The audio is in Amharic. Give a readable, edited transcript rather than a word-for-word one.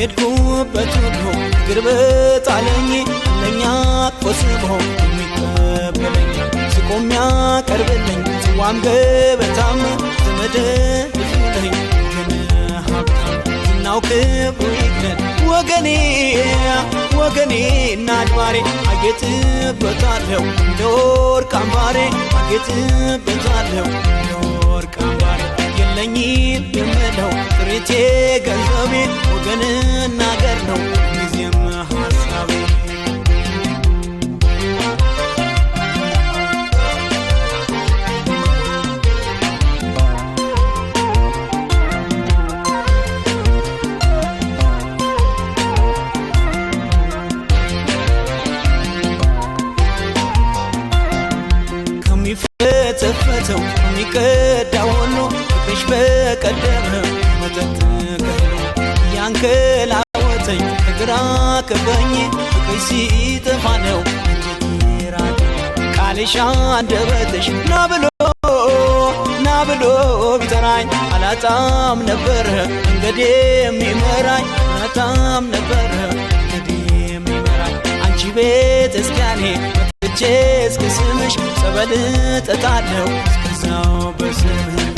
በሄድኩበት ሁሉ እግር በጣለኝ ለኛ አቅፎ ስሞ የሚቀበለኝ ስቆ የሚያቀርብልኝ ጽዋም ገበታም ዘመድ ብዙ ነኝ ግን ሀብታም ዝናው ክብሩ ይግነን ወገኔ ወገኔ እና አድባሬ አጌጥበታለሁ እንደ ወርቅ አምባሬ አጌጥበታለሁ እንደ ወርቅ አምባሬ የለኝም የምለው ጥሪቴ ገንዘቤ ወገንና አገር ነው ጊዜም ሀሳቤ። ከሚፈተፈተው ከሚቀዳው ሁሉ ፍቅርሽ በቀደመ መጠጥ ከህሉ ያንከላወተኝ ከግራ ከቀኝ ፍቅርሽ ሲጠፋ ነው እንጀቴ ራቀኝ። ቃልሽ አንደበትሽ ና ብሎ ና ብሎ ቢጠራኝ አላጣም ነበረ መንገዴ የሚመራኝ አላጣም ነበረ መንገዴ የሚመራኝ አንቺ ቤት እስኪያኔ መጥቼ እስክስምሽ ጸበል እጠጣለሁ እስከዛው በስምሽ።